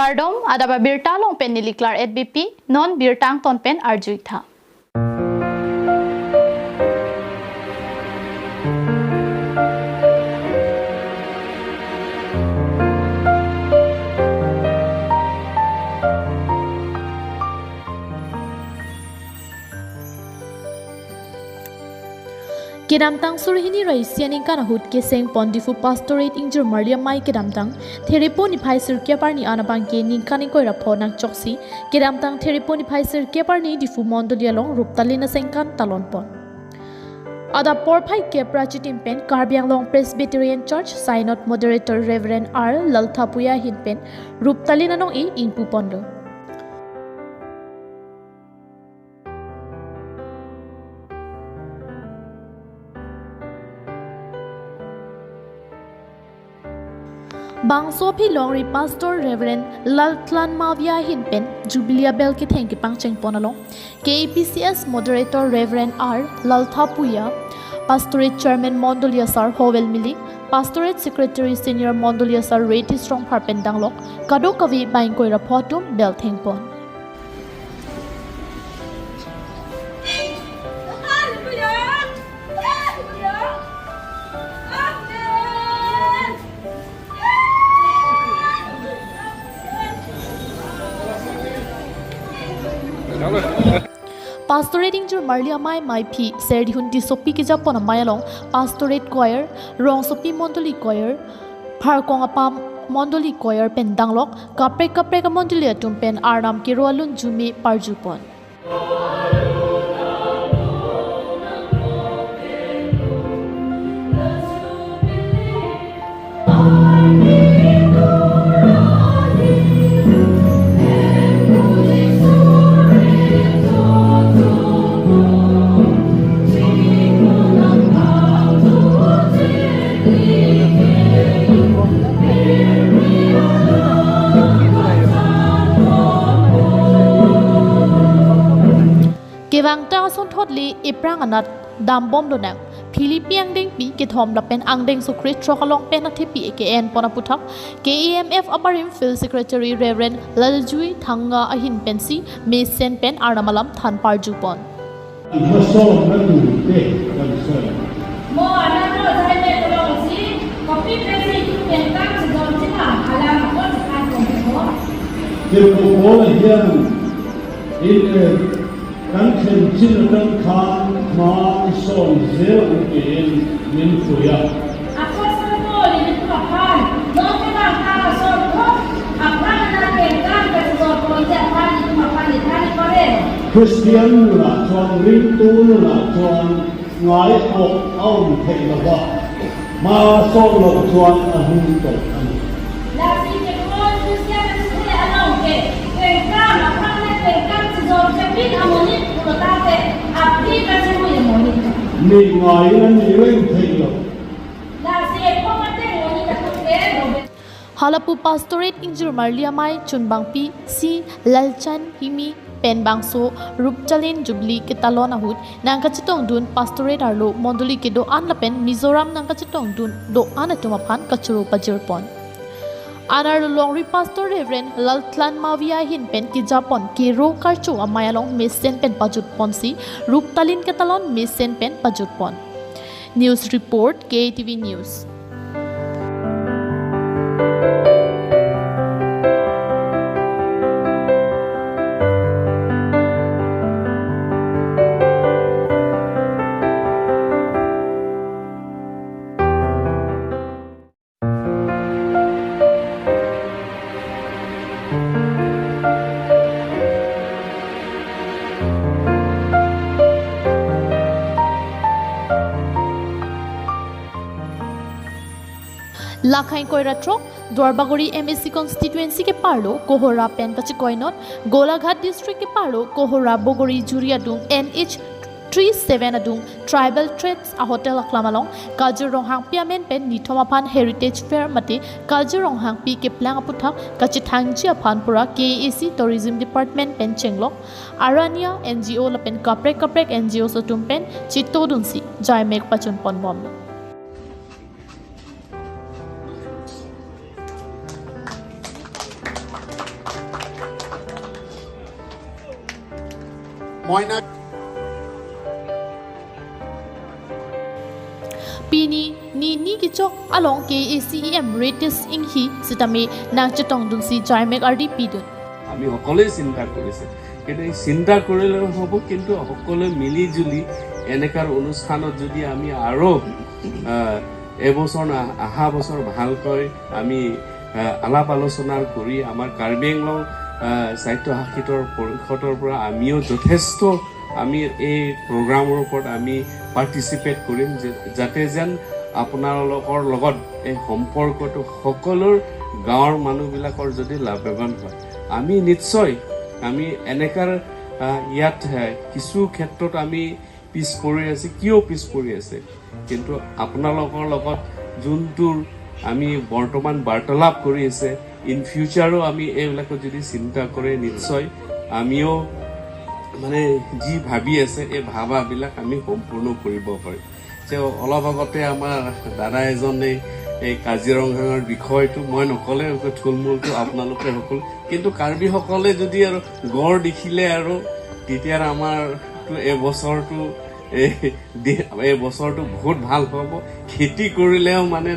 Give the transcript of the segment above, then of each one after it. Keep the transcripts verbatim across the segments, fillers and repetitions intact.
Kardom, adap abirta along pen neli Claret Beypi, non birta angton pen arju-ik tha. Kedamtang suri hini ra isi aningkan ahut keseng pon Diphu Pastorate ingjirmarli amei kedamtang Therepo niphai sirkep arni an abangke ningkan ingkoi ra pho nangchoksi kedamtang Therepo niphai sirkep arni Diphu mondoli along ruptalin asengkan talon pon. Adap porphai kep ra chitim pen Karbi Anglong Presbyterian Church Synod Moderator Reverend R Lalthapuia ahin pen ruptalin anong-e ingpu ponlo. Bangso aphi longri Pastor Reverend Laltlan Mavia ahin pen Jubilee abel ketheng kepangcheng pon along K A P C S Moderator Reverend R Lalthapuia, Pastorate Chairman Mondoli asar Howel Milik, Pastorate Secretary Senior Mondoli asar Reti Rongphar pen danglok kadokave bang ingkoi ra pho atum bel theng pon. Pastorate ingjirmarli amei meiphi Serdihun Tissopi kejapon amei along Pastorate Choir, Rongsopi Mondoli Choir, Pharkong Apam Mondoli Choir pen danglok kaprek kaprek amondoli atum pen Arnam kero alun jume parju pon. Kevang ta asonthot le ephrang anat dambom lonang. Philipi angdengpi kethom lapen angdengso krethrok along pen athepi eke-en pon aputhak K A M F abarim Field Secretary Reverend Laljui Thanga ahin pensi mesen pen Arnam alam than parju pon. Ihason nadu te kanson. Mo anak lo jai me kolong si, kopi pesi tu pentang sejong cina alam akon sekan kong ko. Kilo ko hian in, eh, kan chen chin kan khan ma ison zero ke in min kuya. Apostle Paul ini tu aphan, non ke bang ta ason ko, aphan na ke kan ka sejong ko ija aphan itu aphan ni thani pare. Christian la chuan, ringtu la chuan, ngai ok aum thei lo ba. Ma son lo chuan ahung to ani. Lasi ke kon Christian school along ke, pengkam, aphrang le pengkam sejong chepin amonit pulo tate, aphi kachemu amonit. Ni ngai ani reng thei lo. Lasi ekho mate monit atum ke, Halapu Pastorate ingjirmarli amei chunbangpi C Lalchan Himi pen bangso ruptalin Jubilee ketalon ahut nangkachetongdun Pastorate arlo mondoli kedo-an lapen Mizoram nangkachetongdun do-an atum aphan kachoro pajir pon. Anarlo longri Pastor Reverend Laltlan Mavia ahin pen kejapon kero karcho amei along mesen pen pajut ponsi ruptalin ketalon mesen pen pajut pon. News report, K A T V News. Lakhai koira throk, Duarbagori M A C constituency keparlo Kohora pen pachikoinot, Golaghat district keparlo Kohora Bogori Juri adung N H three seven adung Tribal Trades a hotel aklam along Kajir Ronghangpi amen pen nithom aphan Heritage Fair mate Kajir Ronghangpi keplang aputhak kachethangji aphan pura K A A C Tourism Department pen chenglok arania N G O lapen kaprek kaprek N G Os atum pen chetongdunsi jaimek pachun ponbomlo. Moinak. Pini, nini kechok along K A A C E M Ritesh Enghi sitame nangchetongdunsi jaimek ardi pidun. আমি সকলোৱে চিন্তা কৰিছে, কিন্তু এই চিন্তা কৰিলে হ'ব, কিন্তু সকলোৱে মিলি জুলি এনেকাৰ অনুষ্ঠানত যদি আমি আৰু, আহ, এবছৰ না, অহা বছৰ ভালকৈ আমি, আহ, আলাপ আলোচনা কৰি আমাৰ কাৰ্বি আংলং, আহ, স্বায়ত্তশাসিত পৰিষদৰ পৰা আমিও যথেষ্ট আমি এই প্ৰগ্ৰামৰ ওপৰত আমি পাৰ্টিচিপেট কৰিম, যে-, যাতে যেন আপোনালোকৰ লগত এই সম্পৰ্কটো সকলো গাঁৱৰ মানুহবিলাকৰ যদি লাভৱান হয়, আমি নিশ্চয়, আমি এনেকাৰ, আহ, ইয়াত, আহ, কিছু ক্ষেত্ৰত আমি পিছ পৰি আছে। কিয় পিছ পৰি আছে? কিন্তু আপোনালোকৰ লগত যোনটো আমি বৰ্তমান বাৰ্তালাপ কৰি আছে, ইন ফিউচাৰো আমি এইবিলাকত যদি চিন্তা কৰে, নিশ্চয় আমিও মানে যি ভাবি আছে, এই ভাবাবিলাক আমি সম্পূৰ্ণ কৰিব পাৰিম। যে অলপ আগতে আমাৰ দাদা এজনে এই কাজিৰঙাৰ বিষয়টো মই নকলে, থুলমূলটো আপোনালোকে সকলো, কিন্তু কাৰ্বিসকলে যদি আৰু গড় দেখিলে আৰু, তেতিয়া আমাৰতো এই বছৰটো, এই দি-, এই বছৰটো বহুত ভাল হ'ব, খেতি কৰিলেও মানে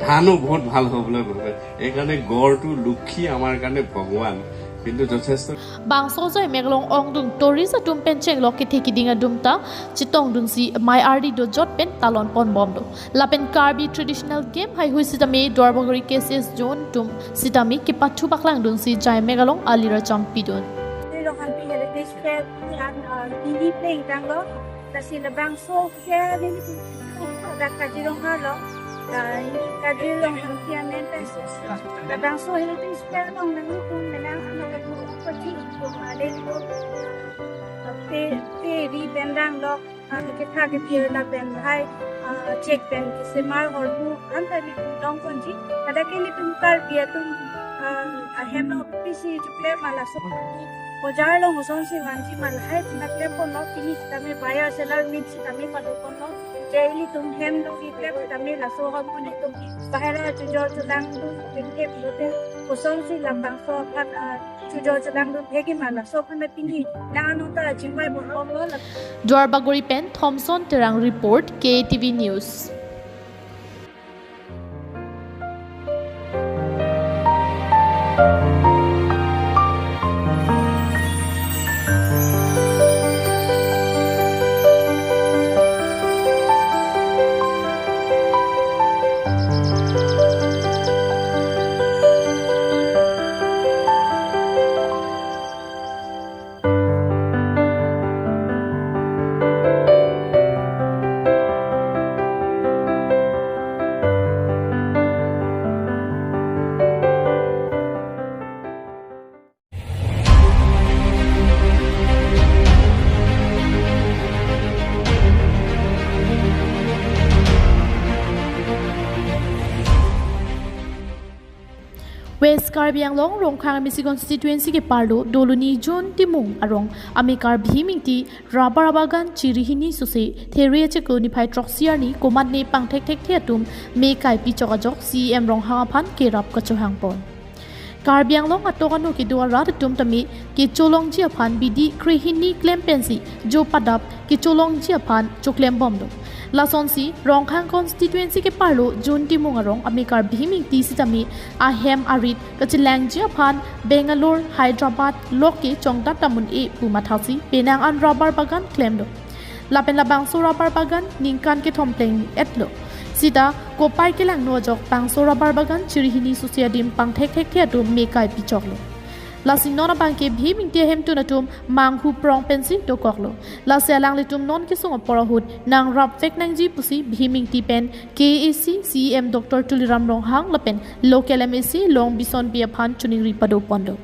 ধানো বহুত ভাল হ'বলৈ ভাবে। এইকাৰণে গড়টো লক্ষী, আমাৰ কাৰণে ভগৱান, কিন্তু যথেষ্ট Bangso jaimek along ongdung tourist atum pen chenglok kethe kiding atum ta chetongdunsi mai ardi dojot pen talon ponbomlo. Lapen Karbi traditional game haihui sitame Duarbagori K C S zone atum sitame kepathu paklangdunsi jaimek along alir acham pidun. Rohanpi Heritage Fair an, uh, nini play tanglo, lasi labangso fair nelitum dak Kaziranga lo, uh, Kaziranga Hangkia Mentas. Labangso Heritage Fair along nangtum menang ano kati, uh, pe, pe ri bendang lo. Ah, ketha kethir lapen hai, ah, chek pen kesemar hormu anta nelitum longponji. Hadak ke nelitum Karbi atum, ah, ahem along pisi choklem ma laso. Bojar along osonsi vanji ma lahai puna klemponlo, pini sitame buyer seller meet sitame padoponlo. Je ilitum hem along keklem sitame laso ahormu nelitum bahera chojor chodang dun, kekep lote osonsi labangso aphan, ah, chojor chodang dun thekji ma laso aphan pini nang ano ta chingvai bomlo. Duarbagori pen Thomson Terang report, K T V News. West Karbi Anglong Rongkhang M A C constituency keparlo Doloni Jun Timung arong amekar Bhim Ingti rubber abagan chiri hini sose There achiklo niphai throksi arni komatne pangthekthekthe atum me kai pichok ajok C E M Ronghang aphan kerap kachohangpon. Karbi Anglong atok ano kedo arat atum tame kecholongji aphan bidi krehini klem pensi jo padap kecholongji aphan choklembomlo. Lasonsi Rongkhang constituency keparlo Jun Timung arong amekar Bhim Ingti sitame ahem arit kachelangji aphan Bangalore, Hyderabad lok ke chongdat tamun e pu mathasi penang an rubber bagan klemlo. Lapen labangso rubber bagan ningkan kethom pleng etlo. Sita kopai kelangno ajok bangso rubber bagan chiri hini sose adim pangthekthekthe atum me kai pichoklo. Lasi non abangke Bhim Ingti ahemtun atum manghu prong pensi dokoklo. Lasi alanglitum non kesung apor ahut nangrapvek nangji pusi Bhim Ingti pen K A A C C E M Doctor Tuliram Ronghang lapen local M A C Longbison Bey aphan choningri padoponlo.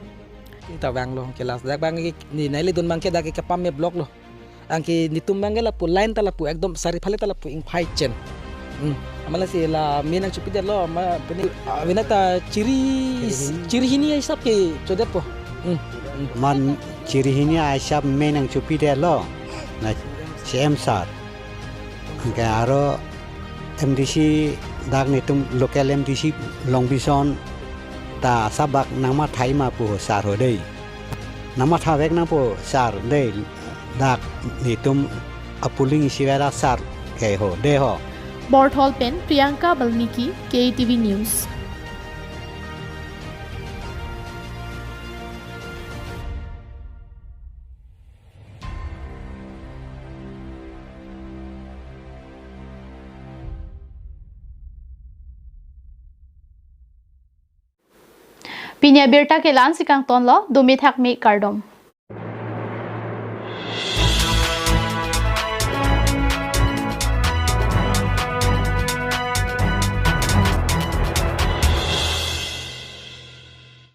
Ingta vanglo ke lasi dak abangke ni neli dun abangke dak ke kepame block lo. Anke netum abangke lapu line ta lapu ekdom sari phale ta lapu ingphai chen. Hmm. Amat lasi la me nangchopidetlo, ma pini, ah, vina ta chiri, chiri hini hisap ke chodetpo. Hmm. Hmm. Man chiri hini hisap me nangchopidetlo. Na C M sir. Anke aro M D C dak netum local M D C Longbison ta asap bak nangmathai ma pu sir ho dei. Nangmathavek nangpo sir dei. Dak netum apuling isi vera sar ke ho de ho. Borthol pen Priyanka Balmiki, K T V News. Pini abirta ke la-ansi kangtonlo, dumi thakmi kardom.